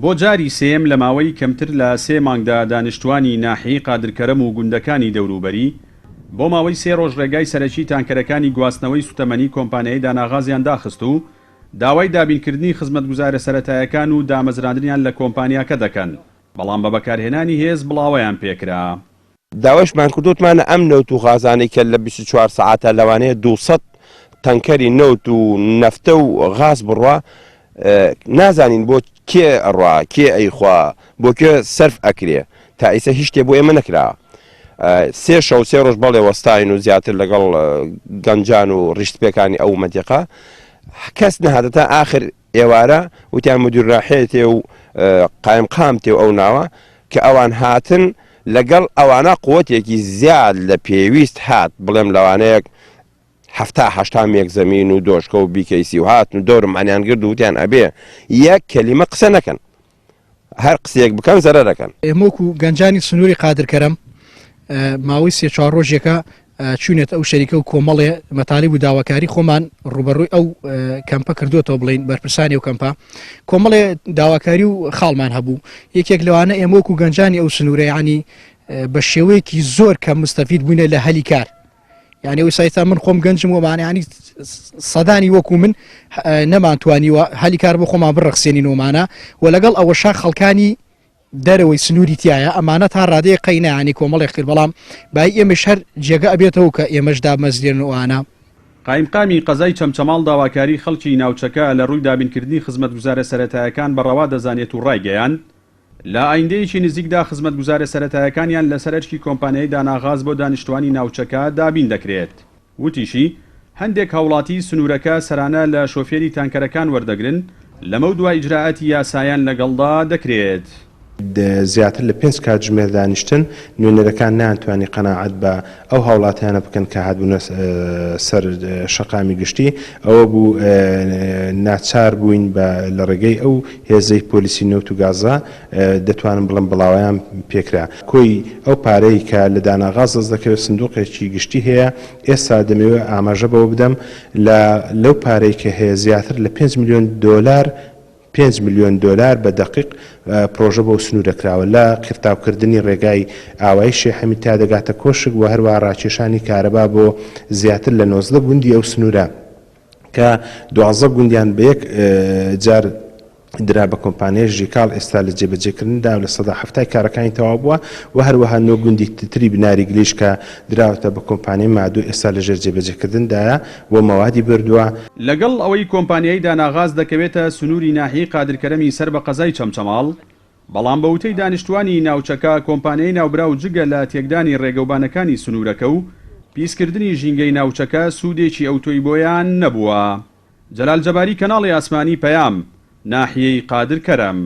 بۆ جاری سێیەم لە ماوەی کەمتر لە سێ مانگدا دانیشتوانی ناحیەی قادرکەرەم و گوندەکانی دەوروبەری بۆ ماوەی سێ ڕۆژ ڕێگای سەرەکی تانکەرەکانی گواستنەوەی سوتەمەنی کۆمپانیای داناغازیان داخست و داوای دابینکردنی خزمەتگوزارە سەرەتایەکان و دامەزراندنیان لە کۆمپانیاکە دەکەن، بەڵام بە بەکارهێنانی هێز بڵاوەیان پێکرا. داوایشمان کردو وتمانە ئەم نەوت و غازانەی کە لە 24 سەعاتا لەوانەیە 200 تەنکەری نەوت و نەفتە و غاز بڕوا نازانین بۆ کێ ئەڕوا کێ ئەیخوا بۆ کوێ سەرف ئەکرێ تا ئیسە هیچ شتێ بۆ ئێمە نەکراوە سێ شەو سێ ڕۆژ بەڵێ وەستاین و زیاتر لەگەڵ گەنجان و ڕیشتپێکانی ئەو مەنتیقە کەس نەهاتە تا ئاخر ئێوارە وتیان مدیر ناحیە تێ و قایمقام تێ و ئەو ناوە کە ئەوان هاتن لەگەڵ ئەوانە قوتێکی زیاد لە پێویست هات بڵێم لەوانەیە حەفتا حەشتا مێک زەمین و دۆشکە و بیکەیسی و هاتن و دەورمانیان گرد و وتیان ئەبێ یەک کەلیمە قسە نەکەن هەر قسەیەک بکەن زەرەر ئەکەن. ئێمە وەکو گەنجانی سنووری قادرکەرەم ماوەی سێ چوار ڕۆژێکە چوینەتە ئەو شەریکە و کۆمەڵێ مەتالیب و داواکاری خۆمان ڕوبەڕووی ئەو کەمپە کردوێتەوە بڵین بەرپرسانی و کەمپە کۆمەڵێ داواکاری و خاڵمان هەبوو یەکێک لەوانە ئێمە وەکو گەنجانی ئەو سنوورە ینی بە شێوەیەکی زۆر کە مستەفید بووینە لە هەلی کار یعنی ئەو سایتا من خۆم گەنجم ومانە ینی سەدانی وەکو من نەمانتوانیوە هەلی کار بۆ خۆمان بڕەخسێنین ومانە و لەگەڵ ئەوەشا خەڵکانی دەرەوەی سنووری تایە ئەمانە تا ڕادەیە قەینانی کۆمەڵێک کرد بەڵام بای ئێمەش هەر جێگە ئەبێتەوە کە ئێمەش دامەزرێن وانە. قایمقامی قەزای چەمچەماڵ داواکاری خەڵکی ناوچەکە لە ڕووی دابینکردنی خزمەتگوزارە سەرەتایەکان بە ڕەوا دەزانێت و ڕایگەیاند، لە ئایندەیەکی نزیکدا خزمەتگوزارە سەرەتایەکانیان لەسەر ئەرکی کۆمپانیای داناغاز بۆ دانیشتوانی ناوچەکە دابین دەکرێت. وتیشی، هەندێک هاوڵاتی سنوورەکە سەرانە لە شۆفێری تانکەرەکان وەردەگرن، لەمەودوا ئیجرائاتی یاسایان لەگەڵدا دەکرێت. زیاتر لە پێنج کاتژمێر دانیشتن، نوێنەرەکان نەیانتوانی قەناعەت بە ئەو هاوڵاتیانە بکەن کە هاتبوونە سەر شەقامی گشتی، ئەوە بوو ناچار بووین بە لە ڕێگەی ئەو هێزەی پۆلیسی نەوت و گازە دەتوانم بڵێم بڵاوەیان پێکرا. کۆی ئەو پارەی کە لە داناغاز دەست دەکەوێت سندوقێکی گشتی هەیە، ئێستا دەمەوێت ئاماژە بەوە بدەم لە لەو پارەی کە هەیە زیاتر لە پێنج ملیۆن دۆلار 5 ملیۆن دۆلار بە دەقیق پرۆژە بۆ سنوورە کراوە لە قیرتاوکردنی ڕێگای ئاوایی شێحەمید تا دەگاتە کۆشک و هەروەها ڕاکێشانی کارەبا بۆ زیاتر لە 19 گوندی ئەو سنوورە کە 12 گوندیان بە یەک جار درا بە کۆمپانیای ژیکاڵ ئێستا لە جێبەجێکردندا و 70% کارەکانی تەواو بووە و هەروەها نۆ گوندی تری بناری گلیش کە دراوەتە بە کۆمپانیای مادو ئێستا لەژێر جێبەجێکردندایە و مەوادی بردووە. لەگەڵ ئەوەی کۆمپانیای داناغاز دەکەوێتە سنووری ناحیەی قادرکەرەمی سەر بە قەزای چەمچەماڵ، بەڵام بە وتەی دانیشتووانی ناوچەکە کۆمپانیای ناوبراو جگە لە تێکدانی رێگەوبانەکانی سنوورەکە و پیسکردنی ژینگەی ناوچەکە سوودێکی ئەوتۆی بۆیان نەبووە. جەلال جەباری کەناڵی ئاسمانی پەیام، ناحیەی قادرکەرەم.